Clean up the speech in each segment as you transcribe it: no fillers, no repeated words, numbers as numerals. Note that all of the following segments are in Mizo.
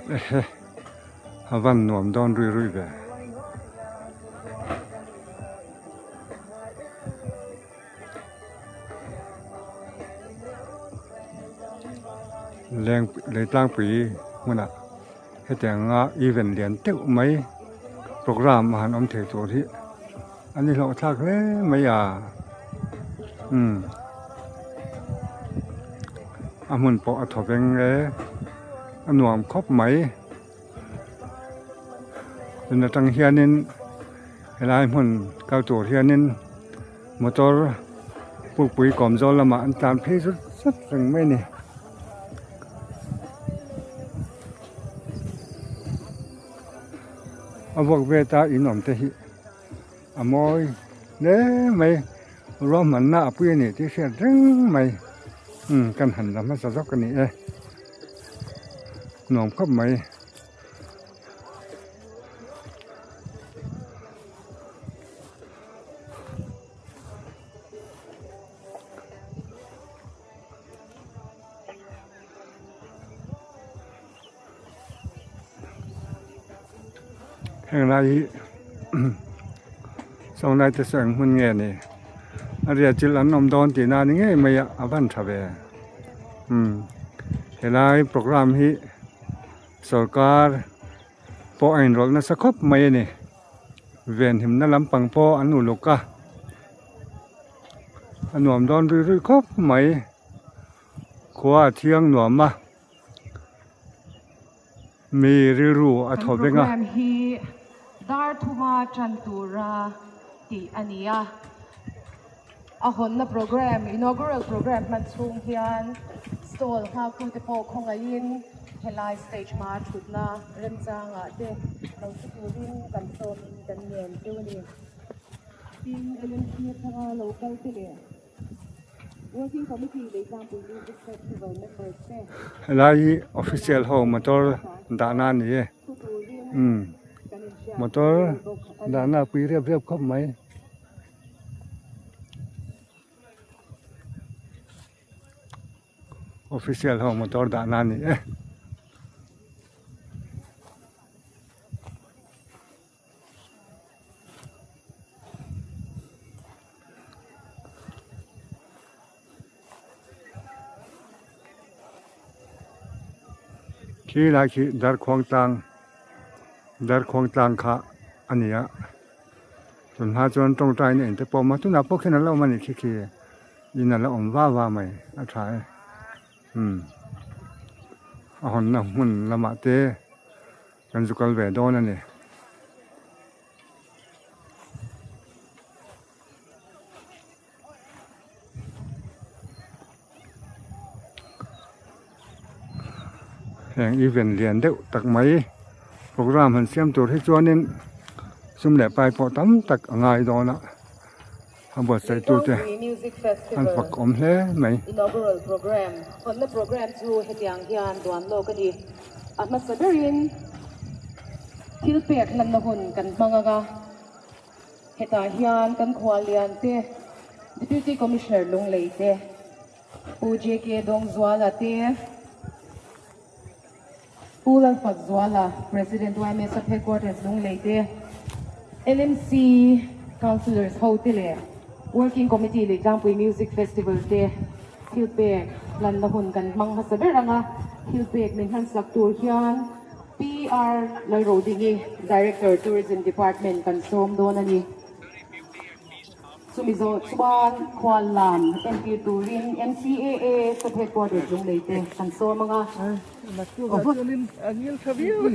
Ehe a van nuam dawn rui rui ve. Leng leitlangpui hmunah hetianga event lian deuh mai program a han awm thei tur hi a ni hlawh thlak hle mai a umm a hmun pawh a thaw veng e a nuam khawp mai tun atang hianin helai hmun kal tur hianin motor pukpui kawm zawl lamah an tlan phei zut zut reng mai a ni. A vuak ve ta in awm te hi a mawi hle mai ruahmanna a pui a ni tih hriat reng mai umm kan han la hmasa zawk a ni e nuam khawp mai. Heng lai hi sawn lai te saw eng hmun nge ni a riah chilh an awm dawn tih na ni ngei mai a a van tha ve umm helai programme hi sawrkar pawh a inrawlh nasa khawp mai a ni venhimna lampang pawh an uluk a a nuam dawn rui rui khawp mai khua a thiang nuam a. Mi rilru a Kan thaw veng a. program hi dar thuma tan tura tih a ni a. A hawnna program, inaugural program hman chhung hian stall nghaktute pawh khawngaihin helai stage hma thutna remchangah te lo thu turin kan sawmin kan ngen teuh a ni. Tin, LMC atanga lo kal te leh. Helai hi official ho motor dahna a ni e umm motor dahna a pui riap riap khawp mai. Official ho motor dahna a ni e. Khi lai khi Darkhuang tlang Darkhuang tlang kha a ni a tun hma chuan tawngtai na in te pawh a awm a tunah pawh khian an la awm a ni khi khi in a la awm va va mai a tha e umm a hawnna hmun lamah te. Kan zu kal ve dawn a ni. Heng event lian deuh tak mai program han siam tur hi chuanin sum leh pai pawh tam tak a ngai dawn a, a buatsaih tute an fak awm hle mai. Inaugural program hawnna program chu hetiang hian duan lawk a ni. A hmasa berin thil pek hlanna hun kan hmang ang a, hetah hian kan khuallian te, Deputy Commissioner Lunglei te, Pu JK Dawngzuala te, Pu Lalfakzuala, President YMS Sub Headquarters Lunglei te, LMC Councillors ho te leh Working Committee leh Tlangpui Music Festival te thil pek hlanna hun kan hmang hmasa ber ang a, thil pek min hlansak tur hian PR Lalrodingi, Director Tourism Department kan sawm dawn a ni. Chumi zawh chuan khuallam entir turin MCAA Sub Headquarters Lunglei te kan sawm ang a.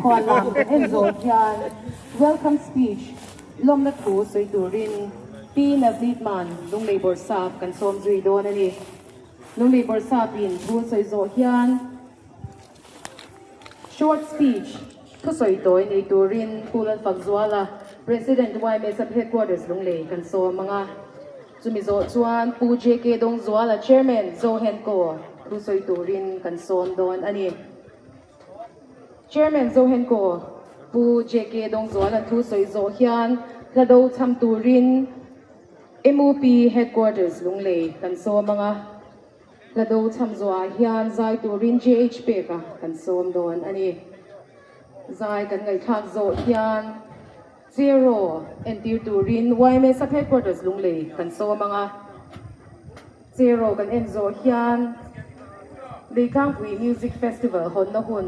Khuallam kan en zawh hian Welcome Speech lawmna thu sawi turin Pi Navneet Mann Lunglei Bawrhsap kan sawm zui dawn a ni. Lunglei Bawrhsapin thu sawi zawh hian Short speech, Thusawi tawi nei turin Pu Lalfakzuala, President YMS Headquarters Lunglei kan sawm ang a. Chumi zawh chuan Pu JK Dawngzuala, Chairman, Zohenco thusawi turin kan sawm dawn a ni. Chairman Zohenco Pu JK Dawngzuala thusawi zawh hian hla do cham turin MUP Headquarters Lunglei kan sawm ang a. Hla do cham zawhah hian zai turin JH peka kan sawm dawn a ni. Zai kan ngaihthlak zawh hian Cheraw entir turin yma Sub Headquarters Lunglei kan sawm ang a. Cheraw kan en zawh hian Leitlangpui Music Festival hawnna hun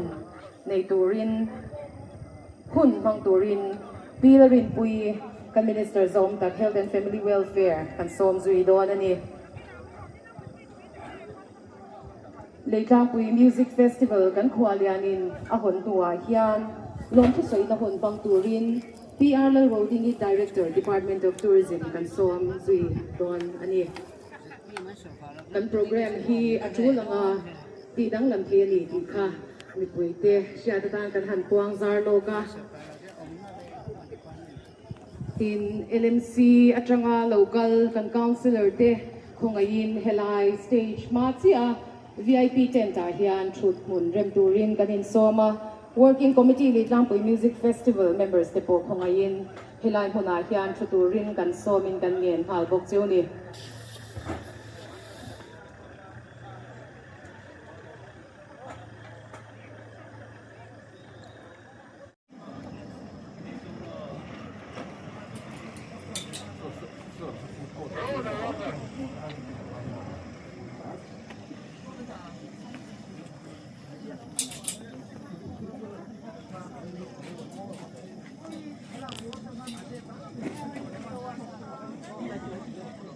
nei turin hun hmang turin Pi Larinpuii kan Minister zawm tak Health and Family Welfare kan sawm zui dawn a ni. Leitlangpui Music Festival kan khualianin a hawn hnuah hian lawmthu sawina hun hmang turin PR Lalrodingi Director Department of Tourism kan sawm zui dawn a ni. Kan program hi a tul anga tih danglam thei a ni tih kha mipuite hriat atan kan han puang zar lawk a. Tin, LMC atanga lo kal kan Councillor te khawngaihin helai stage hma chiah a VIP tent ah hian thut hmun rem turin kan insawm a. Working Committee leh Tlangpui Music Festival members te pawh khawngaihin helai hmunah hian thu turin kan sawmin kan ngen nghal bawk cheu ni.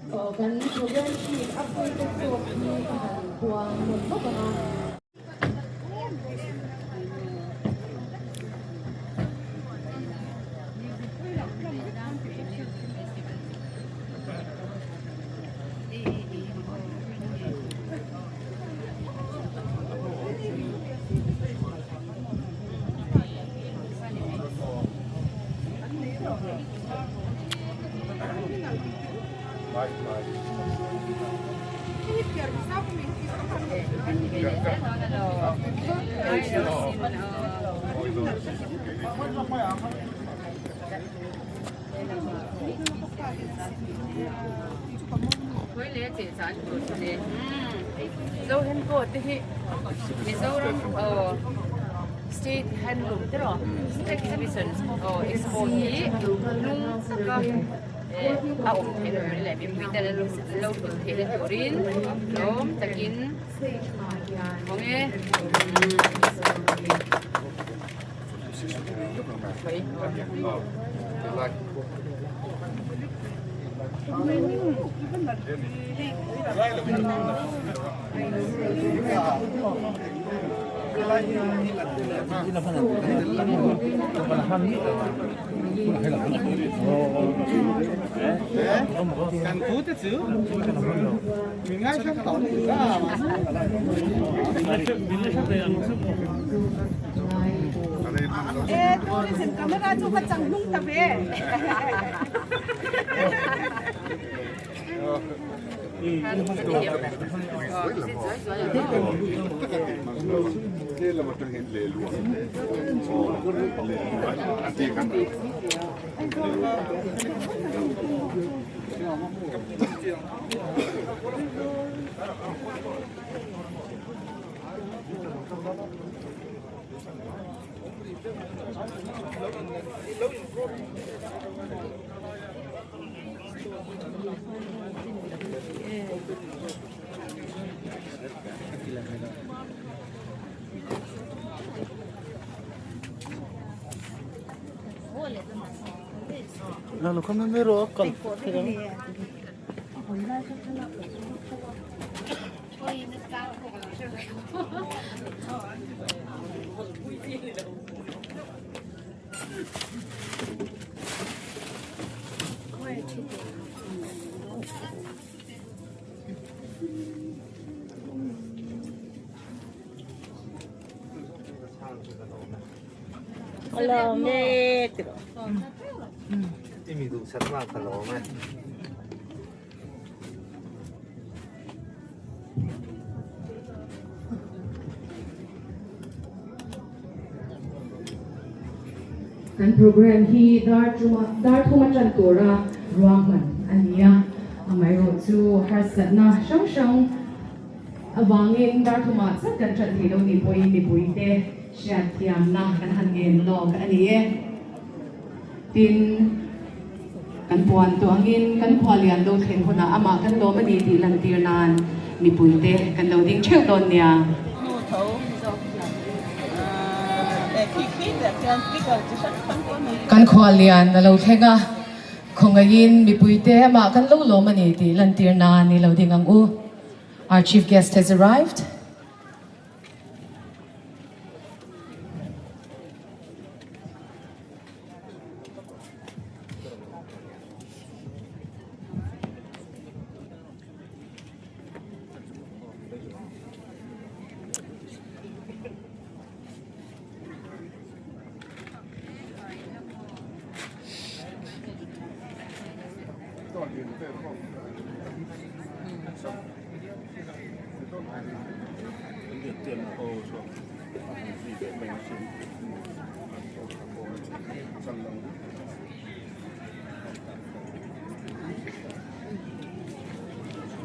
Aw kan program sheet updated zawk hi ka han puang nawn bawk ang a. A awm theih na turin leh mipui ten an lo hlut theih na turin lawm takin hawng e. Kan program hi dar chunga dar thuma tan tura ruahman a ni a, amaherawhchu harsatna hrang hrang avangin dar thumah zet kan tan thei lo nih pawhin mipuite. Hriatthiamna kan han ngen lawk a ni e. Tin, kan puan tawh angin kan khua lian lo thlen hunah amah kan lawm a ni tih lantir nan mipuite kan lo ding theuh dawn nia. Kan khua lian a lo thleng a, khawngaihin mipuite amah kan lo lawm a ni tih lantir nan i lo ding ang u. Our chief guest has arrived.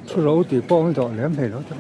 Thu ro tih pawh an zawh lem thei lo tawh.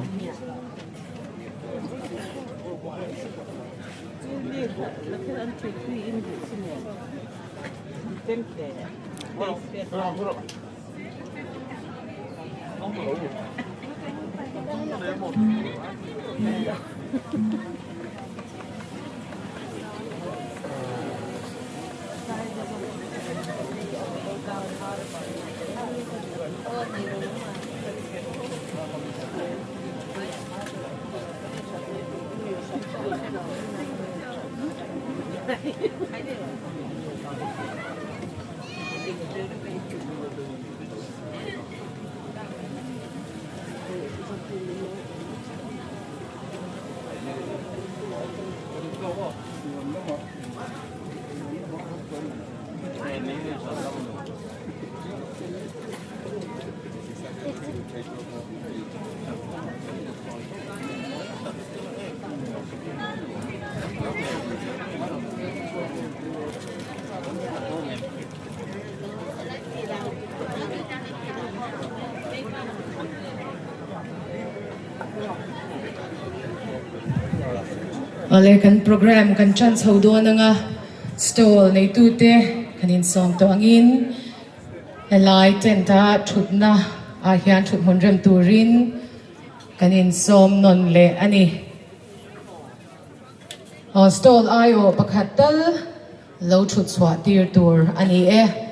Awle kan program kan tan chho dawn anga stall neitute kan insawm tawh angin helai tent a thutna ah hian thuthmun rem turin kan insawm nawn leh a ni. Aw stall aiawh pakhat tal lo thut chhuah tir tur a ni e.